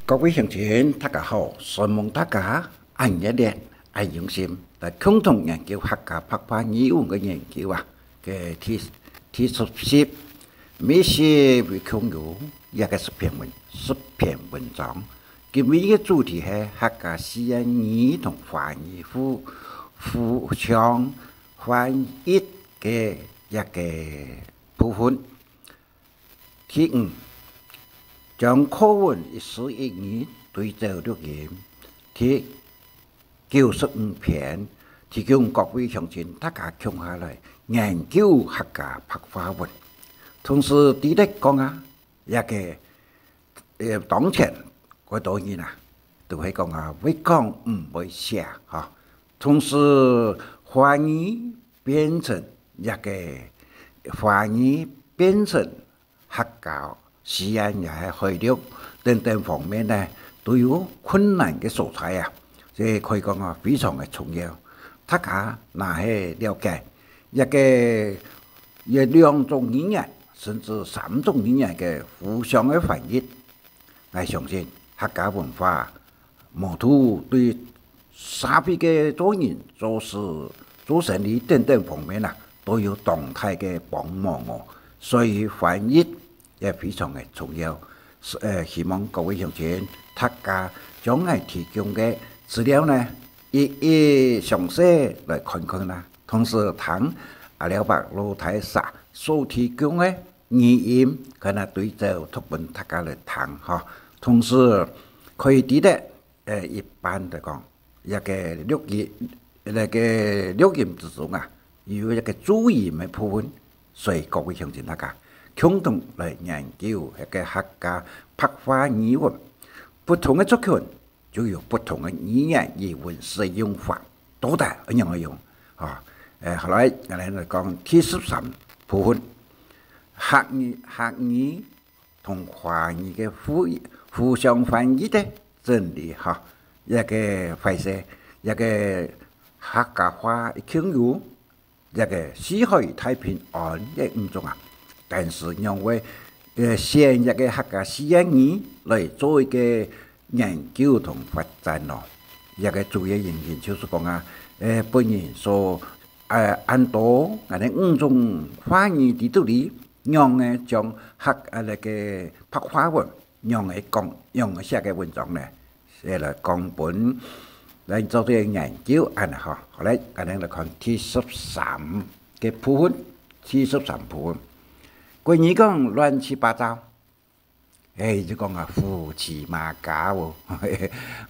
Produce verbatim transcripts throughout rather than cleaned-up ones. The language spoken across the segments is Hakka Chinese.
各位鄉親，大家好！承蒙大家恁熱烈、恁用心來共同研究客家白話語文个研究啊！个第，第十集，每集會共有一个十篇文，十篇文章。今日个主題係客家四縣語同華語互，互相翻譯个一个部分。 第五，將課文一字一語對照錄音。第九十五篇，提供各位鄉親大家共下來研究客家白話文。同時，知得講啊，這个，呃，當前幾多人啊，都會講啊，會講毋會寫，吼。同時，華語變成這个，華語變成 客家、四縣也係海陸等等方面呢，都有困難个所在啊。這可以講啊，非常个重要。大家若係了解，這个，這兩種語言，甚至三種語言个互相个翻譯，𠊎相信客家文化 無論對社會个做人、做事、做生理等等方面啊，都有當大个幫忙哦。所以翻譯也非常个重要。呃，希望各位鄉親大家將𠊎提供个資料呢，一一詳細來看看啦。同時聽阿廖伯老大儕所提供个語音，可能對照讀分大家來聽吼。同時可以知得 呃，一般來講，這个錄音，這个錄音之中啊，有一个注音个部分，所以各位鄉親大家共同來研究這个客家白話語文。不同个族群就有不同个語言語文使用法，到底愛仰般用？吼，呃，好來，𠊎等來講第十三部分，客語，客語 同華語个互，互相翻譯个整理哈，這个壞勢，這个客家話一共有，這个四海大平安个五種啊，但是仰會，呃，選這个客家四縣語來做一个研究同發展咯。這个主要原因就是講啊，呃，分人所，呃，恁多，恁呢五種話語在肚裡， 仰仔將客，啊，該个白話文，仰仔講，仰仔寫个文章呢，係來講分，來做這个研究，恁呢吼。好來，𠊎等來看第十三个部分，第十三部分。國語講亂七八糟，欸，就講啊，胡七麻加哦。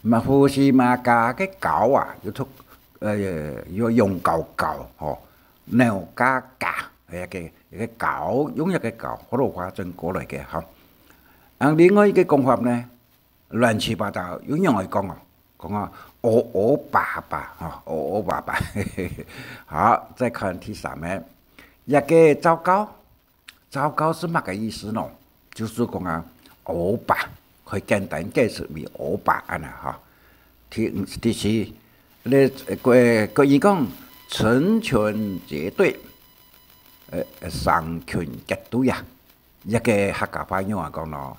嘛胡七麻加个交啊，又讀，呃，又用交交，吼，鬧交交。 該个，該个交，用這个交，學老話轉過來个吼。啊，另外一个講法呢，亂七八糟，又仰仔講哦，講啊，烏烏巴巴，吼，烏烏巴巴。好，再看第三个，這个糟糕，糟糕是麼个意思呢？就是講啊，烏白，可以簡單解釋為烏白恁呢吼。第五，第四，這，呃，國，國語講，成群結隊， 呃，成群結隊啊，這个客家話仰般講呢？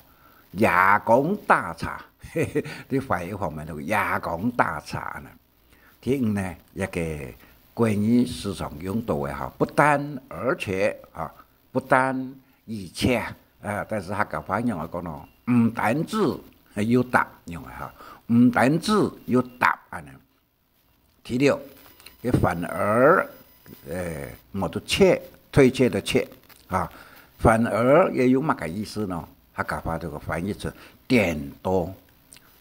夜光打茶，在華語方面就夜光打茶呢。第五呢，這个國語時常用到个吼，不但而且啊，不但而且啊，但是客家話仰般講呢？毋單止又搭，仰般吼？毋單止又搭恁呢。 第六，這反而，呃，無就卻，退卻的卻，啊，反而也有麼个意思呢？客家話就个翻譯成顛倒，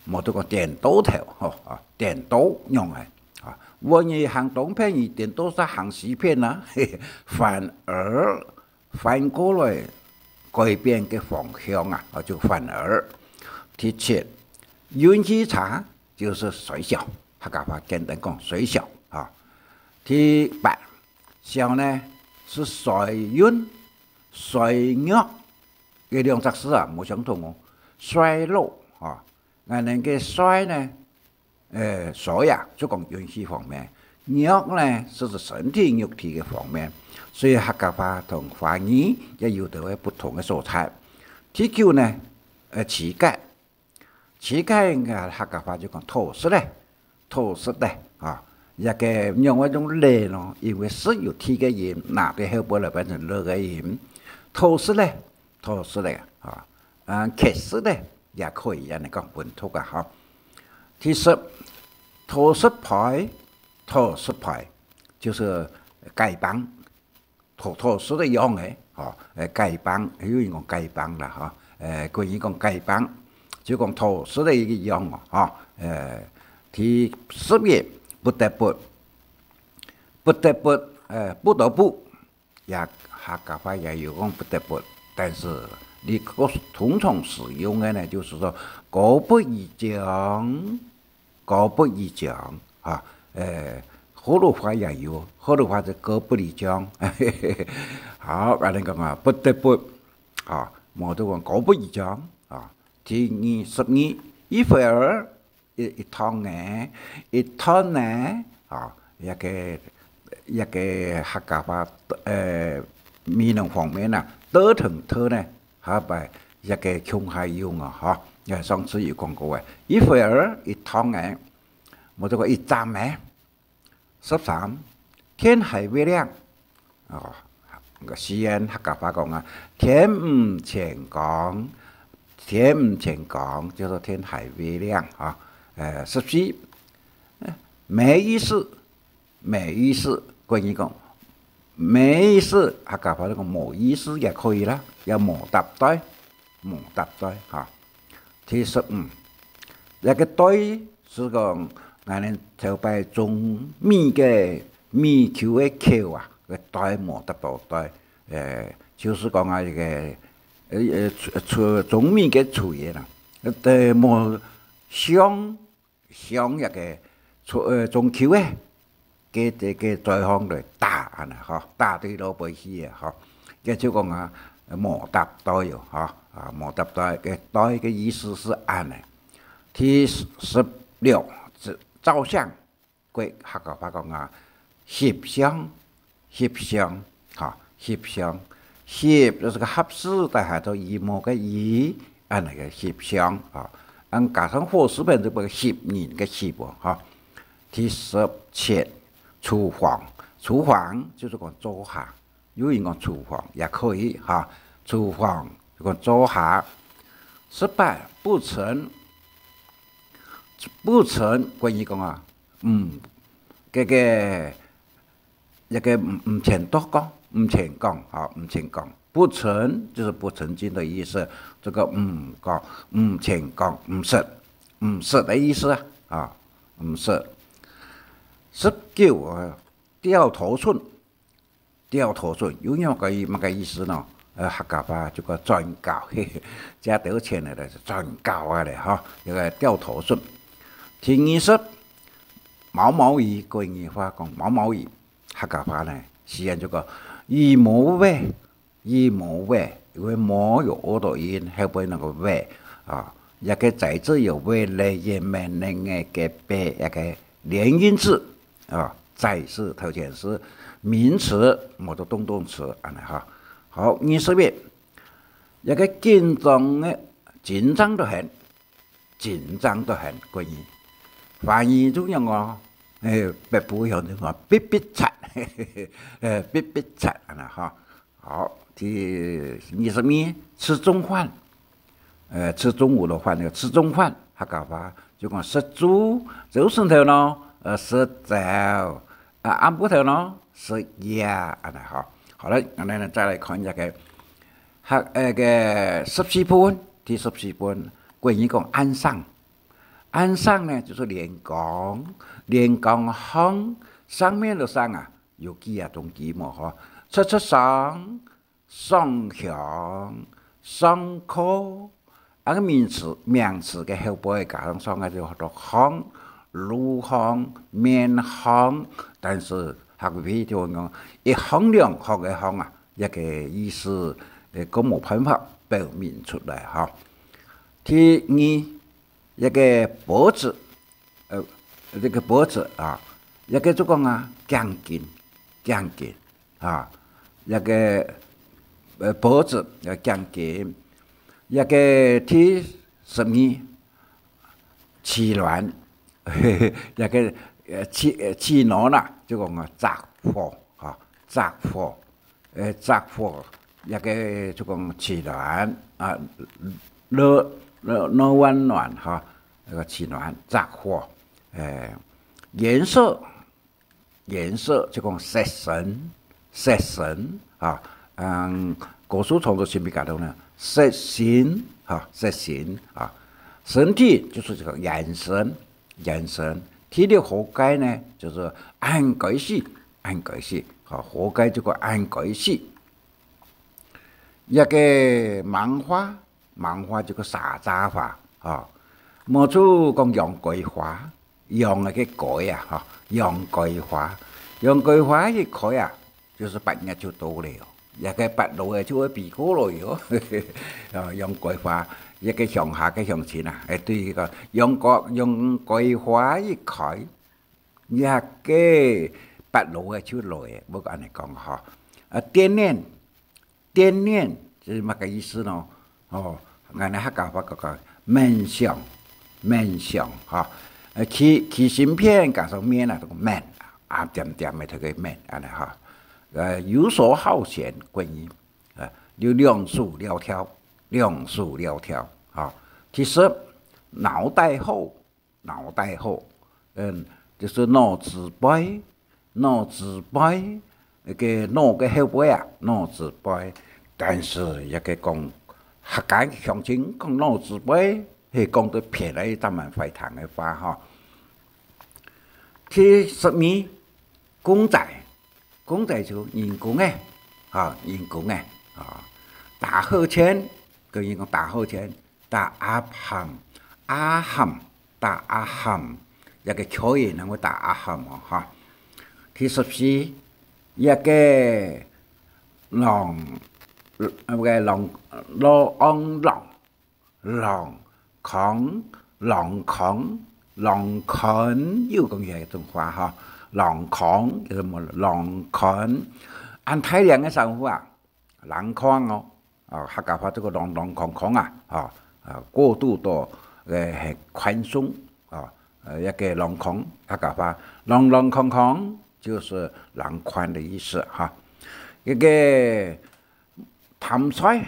無就講顛倒頭，吼，啊，顛倒仰仔，啊，萬一行東片，你顛倒煞行西片啊，嘿，反而 反過來改變个方向啊，啊，就反而。第七，運氣差就是衰潲，客家話簡單講衰潲啊。第八，潲呢是衰運、衰弱，這兩隻字啊無相同哦。衰落啊，𠊎等个衰呢， 呃，衰啊，就講運氣方面。弱呢，是指身體肉體个方面。所以客家話同華語也有兜仔不同个所在。第九呢，呃，奇怪。膝蓋个客家話就講討食咧，討食咧，啊，這个仰會用咧咯？因為食有T个音，拿到後背來變成了个音，討食咧，討食咧，啊，啊，乞食咧，也可以恁樣講，本土个哈。第十，討食牌，討食牌，就是雞棒。 討討食个樣个，吼，誒，雞棒，有人講雞棒啦，吼，誒，國語講雞棒，就講討食个一个樣哦，吼，誒，第十一，不得不，不得不，誒，不得不，也客家話也有講不得不，但是你通常使用个呢，就是說，果不其然， 果不其然，哈，誒，學老話也有，學老話就果不其然。好，恁樣講啊，不得不，哈，無就講果不其然，啊。第二十二，一會兒，一，一趟呢，一趟呢，啊，這个，這个客家話，誒，美濃方面啊，得同特呢， 下擺這个共下用哦，吼，誒，上次有講過誒，一會兒一趟誒，無就講一站誒。十三，天還未亮，哦，个西安客家話講啊，天毋曾光，天毋曾光，就係天還未亮啊。誒，十四，誒，沒意思， 沒意思，國語講，沒意思，客家話就講無意思也可以啦，也無搭對，無搭對哈。第十五，這个對係講，𠊎等頭擺種米个，米球个球啊，个對無搭到對，誒，就係講啊，這个，呃，呃，種，種米个槌个啦，對，無像 像這个，呃，中球誒，个，个，个對方來打恁呢，吼，打對路背去誒，吼。該就講啊，無搭對哦，吼，啊，無搭對，个對个意思係恁呢。第十六，照相，國客家話講啊，翕相， 翕相，哈，翕相。翕就係个合適，底下做衣帽个衣，恁呢个翕相，哈。恁加上和字邊就變个翕人个翕哦，哈。第十七，廚房，廚房就係講灶下，有人講廚房也可以，哈。廚房就講灶下。十八，不曾，不曾，國語講啊，嗯，个个 這个毋，毋曾讀過，毋曾講，吼，毋曾講。不曾就係不曾經的意思，這个毋講，毋曾講，毋識，毋識个意思啊，啊，毋識。十九，呃，掉頭寸，掉頭寸，有麼个，麼个意思呢？呃，客家話就講賺到，嘿嘿，這兜錢呢，就係賺到啊咧，吼，這个掉頭寸。第二十，毛毛雨，國語話講毛毛雨， 客家話呢，自然就講，雨毛尾，雨毛尾，因為毛有O到音，後背那个尾，啊，這个在字有尾，來也免那个个尾，這个連音字，啊，在字頭前係名詞，無就動動詞，恁呢哈。好，二十一，這个緊張个，緊張到很， 緊張到很，國語。華語就用哦，誒，北部用就講逼逼掣，誒，逼逼掣，恁呢哈。好，第二十二，吃中飯，呃，吃中午的飯，那个吃中飯，客家話就講食晝，朝晨頭咯，呃，食晝，啊，暗晡頭咯，食夜，恁呢哈。好了，𠊎等再來看一下个，客，呃，个十四本，第十四本，國語講暗生。 暗生呢，就係連江，連江項，上面个上啊，有幾下種幾毛吼，出出上，上香，上課，啊个名詞，名詞个後背加上上啊，就叫做項，路項，面項，但是客語就講一項兩項个項啊，這个意思，誒，講無辦法表明出來吼。第二， 一个脖子，呃，這个脖子啊，一个就講啊，頸根，頸根啊，一个，呃，脖子，呃，頸根，一个第十二，取暖，這个，呃，取，呃，取暖啦，就講啊，著火，吼，著火，呃，著火，這个就講取暖啊，暖，暖，暖暖，吼，那个取暖，著火，呃，顏色，顏色就講色身，色身啊，嗯，古書創作先輩講到呢，色身，哈，色身啊，身體就是這个眼神，眼神。第六，活該呢，就是恁該死，恁該死，哈，活該就講恁該死。這个芒花，芒花就講沙茶花，吼，無就講洋該花，洋个該該啊，吼，洋該花，洋該花一開啊，就是八月就到了，這个八路个就會飛過來喲。啊，洋該花，這个鄉下个鄉親啊，哎，對這个洋該，洋該花一開，這个八路个就來，無恁呢講吼。啊，店面，店面，這是麼个意思呢？哦，𠊎等客家話講講，面相，面相，哈。呃，起，起身片加上面啊，這个面啊，點點个這个面，恁呢哈。呃，游手好閒，歸，呃，有兩手了條，兩手了條，哈。其實，腦袋好， 腦袋好，嗯，就係腦子背，腦子背，該个腦个後背啊，腦子背。但是也个講，客家鄉親講腦子背，係講到別个一隻蠻壞聽个話吼。第十二，公仔，公仔就人公个，哈，人公个，啊，打呵欠，个人講打呵欠， 打阿喊，阿喊，打阿喊，這个口音能夠打阿喊哦，哈。第十四，這个浪，呃，个浪，浪，浪，浪，浪康，浪康，有講起來一種話哈，浪康，就是麼浪康，恁大量个衫褲啊， 浪康哦，啊，客家話這个浪浪康康啊，啊，啊，過度到，呃，很寬鬆啊，呃，一个浪康，客家話浪浪康康就是浪寬的意思哈。一个淡水，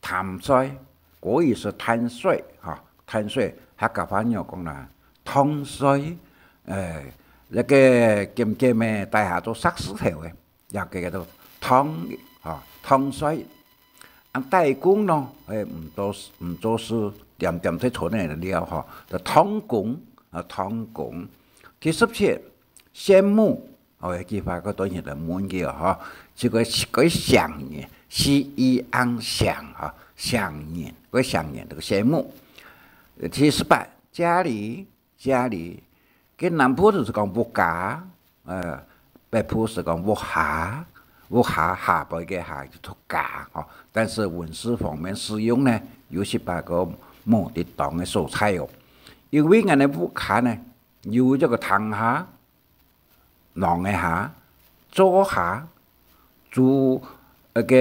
淡水，國語是淡水哈，淡水，客家話仰講呢？燙水，呃，一个金金个，底下做石屎頭个。 也叫做燙，吼，燙水。啊，打工咯，哎，毋做事，毋做事，恬恬在厝內个尞，吼，就燙工，啊，燙工。第十七，羨慕，哦，這句話个當然就問佢哦，吼，這个，个想念，C E N想，吼，想念，个想念，這个羨慕。第十八，家裡， 家裡，个南部就係講屋下，呃，北部係講屋下，屋下下背个下就讀家，吼。但是文字方面使用呢，有時把个無得當个所在哦。因為𠊎等屋下呢，有這个廳下， 廊个下，灶下，煮，呃，个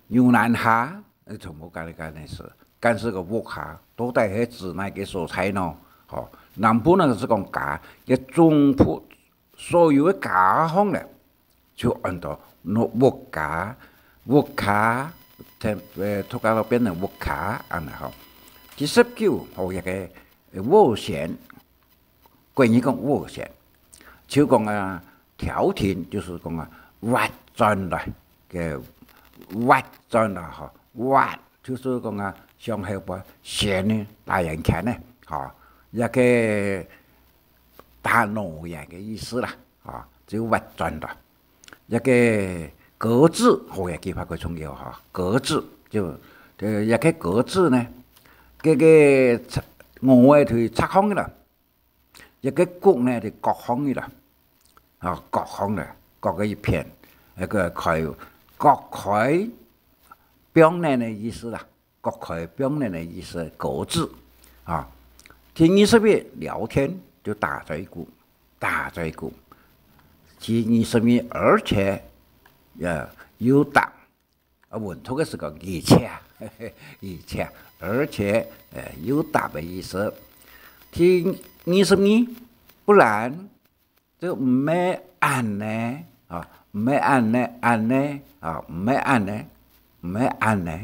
牛欄下，呃，全部該个該个事。但是个屋下，到底係指哪个所在呢？吼，南部呢係講家，个總部所有个家項咧，就安到屋家，屋下，呃，讀下變成屋下，恁呢吼。第十九，吼，一个，呃，斡旋， 國語講斡旋，就講啊，調停，就係講啊，斡轉來，个斡轉來吼，斡，就係講啊，向後背旋呢，打圓圈呢，吼，一个打腦圓个意思啦，吼，就斡轉來。一个擱置，好，這句話較重要吼，擱置，就，呃，一个擱置呢，个个拆，外頭拆開个啦， 一个擱呢，就擱空个啦，啊，擱空个，擱个一片，該个開，擱開放等个意思啦，擱開放等个意思，擱置，啊。第二十一，聊天，就打嘴鼓，打嘴鼓。第二十二，而且，呃，又打， 啊，文讀个係講而且，而且，呃，又打个意思。第二十二，不然，就毋係恁呢，啊，毋係恁呢，恁呢，啊，毋係恁呢，毋係恁呢，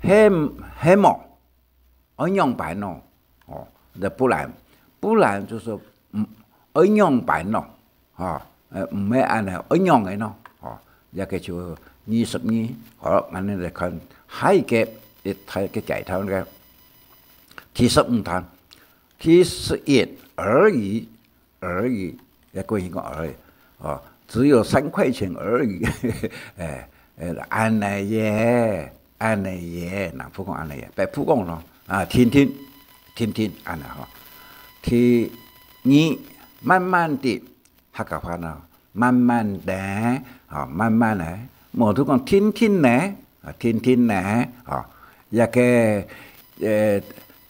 係，係無？愛仰般哦？哦，這不然，不然就係，嗯，愛仰般哦？吼，呃，毋係恁呢，愛仰个呢？吼，這个就二十二。好，𠊎等來看下一个，一个个解答个。第十五段，第十一，而已，而已，也可以講而已，哦，只有三塊錢而已。哎，哎，恁呢耶，恁呢耶，南部講恁呢耶，北部講咯，啊，定定，定定，恁呢吼。第二，慢慢地， 客家話呢，慢慢的，啊，慢慢的，無就講定定的，啊，定定的，啊，這个，呃，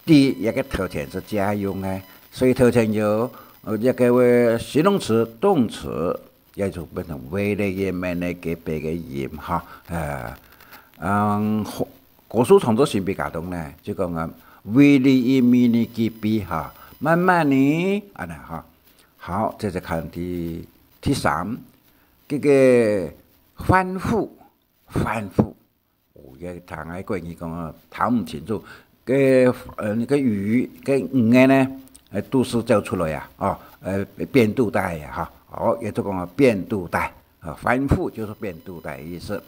地，這个頭前係借用个，所以頭前有，呃，這个形容詞、動詞，也就變成V的音，M的个別个音，哈，呃，嗯，國書創作性比較多呢，就講啊，V的音，M的个別，哈，慢慢的，恁呢，哈。 好，接著看第，第三，這个反覆，反覆，哦，這个聽𠊎國語講啊，聽毋清楚。个，呃，个魚，个魚个呢，呃，肚屎走出來啊，哦，呃，變肚大啊，哈，哦，也就講啊，變肚大，啊，反覆就係變肚大个意思。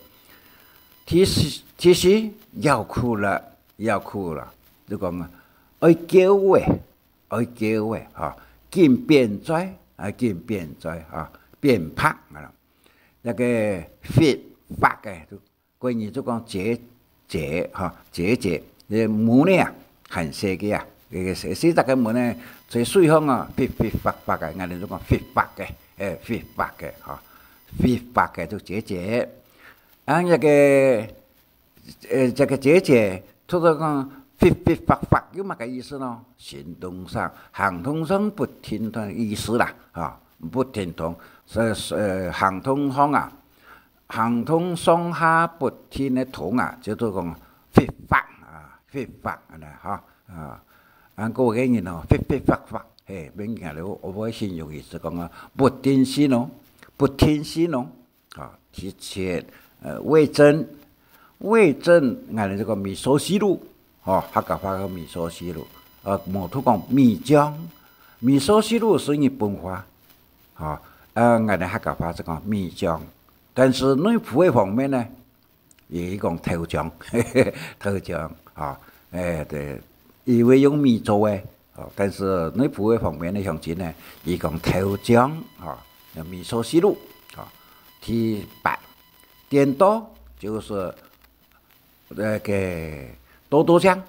第四，第四，要哭了，要哭了，就講啊，愛噭噭， 愛噭噭，哈，緊變嘴，啊，緊變嘴，哈，變白，啊。該个發白个，國語就講結節，哈，結節，這蚊仔啊，還細个啊，這个細，細隻个蚊仔，在水項啊，發發白白个，𠊎等就講發白个，哎，發白个，哈，發白个就結節。啊，該个 呃，這个結節，就係講發發白白，有麼个意思呢？行動上，行動上不停頓个意思啦，啊，不停頓，是，是，呃，行動上啊，行動上下不停个動啊，就係講發白啊，發白恁呢哈，啊，恁个人哦，發發白白，嘿，免驚了，𠊎會形容意思講啊，不定時哦，不定時哦。 啊，第七，呃，味噌，味噌，𠊎等這个味噌汁，吼，客家話个味噌汁，呃，無就講米漿，味噌汁係日本話，吼，呃，𠊎等客家話就講米漿。但是內埔个方面呢，佢講豆漿，豆漿，吼，哎，對，佢會用米做个， 哦，但是內埔个方面个鄉親呢，佢講豆漿，哦，味噌汁，哦。第八，顛倒，就係該个倒倒正，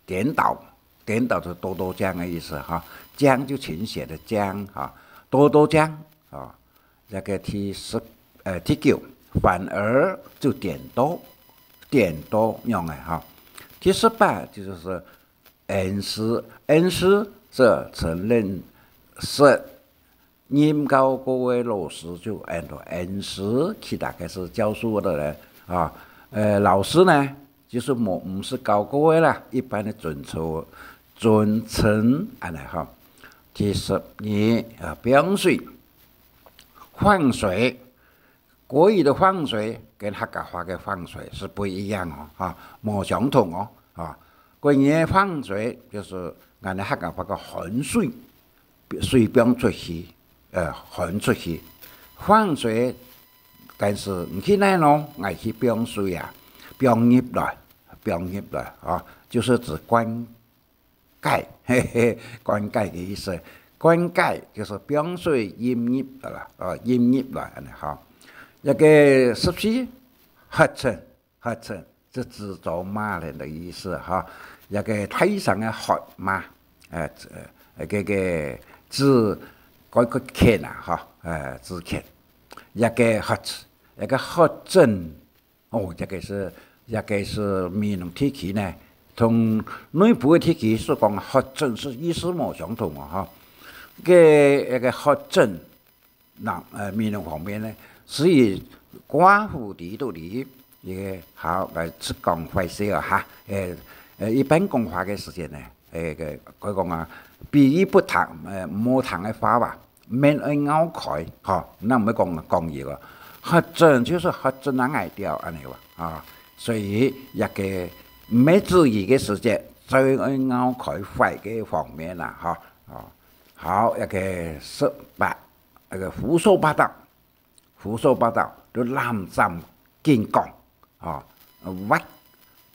顛倒，顛倒就倒倒正个意思，哈。正就傾斜个正，哈。倒倒正，哦。 這个第十，呃，第九，反而就顛倒，顛倒樣个哈。第十八就係掩飾，掩飾係承認係任教過个老師就安到掩飾，其他个係教書个人啊。呃，老師呢，就係無，毋係教過个啦，一般个尊稱，尊稱恁呢哈。第十二，啊，放水， 放水，國語个放水跟客家話个放水係毋一樣哦，哈，無相同哦，哈。國語个放水就係𠊎等客家話个濺水，水放出去，呃，濺出去。放水，但是毋去哪咯，𠊎去放水啊，放入來，放入來，啊，就係指灌 溉，嘿嘿，灌溉个意思。灌溉就係放水引入个啦，哦，引入來恁呢哈。這个十四，喝陣，喝陣，就指咒罵人个意思哈。這个大聲个喝罵，呃，呃，這个指，該个譴啊，哈，呃，指譴。這个喝，這个喝陣， 哦，這个係，這个係美濃地區呢，同內埔个地區所講喝陣係意思無相同哦，哈。該，該个喝陣，南，呃，美濃方面呢，係以刮胡子都理，也好，來，係講壞勢哦，哈。呃，呃，一般講話个時間呢，誒，个，可以講啊，比喻不同，誒，無同个話吧，面愛拗開，吼，那毋會講，講佢个，核准就係核准啊，𠊎兜恁樣啊，啊，所以這个毋係注意个時節，就愛拗開壞个方面啦，吼，哦，好，這个十八，這个胡說八道。 胡說八道，就濫糝緊講，吼，挖，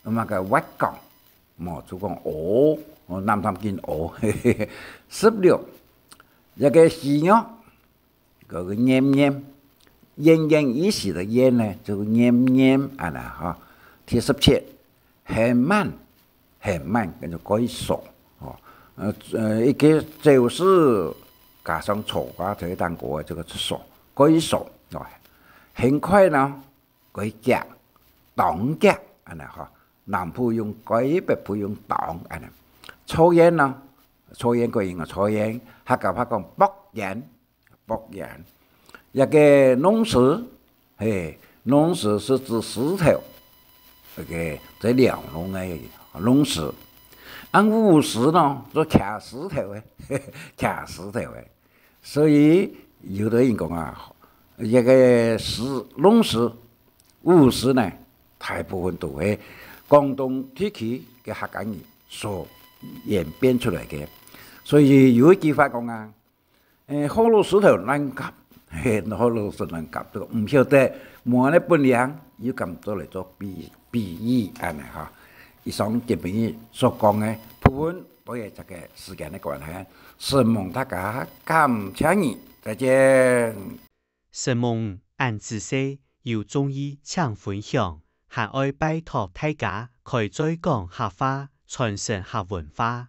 麼个挖講，無，就講屙，哦，濫糝緊屙。十六，這个戲肉，該个厭厭，奄奄一息个奄呢，就係厭厭，恁樣，吼。第十七， 很慢，很慢，跟住蓋速，哦。呃，呃，一个走勢加上坐啊，在當中个這个速，蓋速，哦。很快呢，蓋遽，當遽，恁樣吼。南部用蓋，北部用當，恁樣。抽煙呢，抽煙，國語用抽煙，客家話講啵煙， 啵煙。這个礱石，嘿，礱石係指石頭，這个在寮弄个礱石。啊，痀石呢，就擎石頭个，擎石頭个。所以有个人講啊，這个石，礱石、痀石呢，大部分都係廣東地區个客家人所演變出來个。所以有一句話講啊， 誒，好老師頭難夾，嘿，好老師難夾，都毋曉得，無恁个本領，又敢做來做比，比喻恁樣吼。以上今晡日所講个部分，都係這个時間个關係，承蒙大家，感謝你，再見。承蒙恁仔細，有中意請分享，還愛拜託大家開嘴講客話，傳承客文化。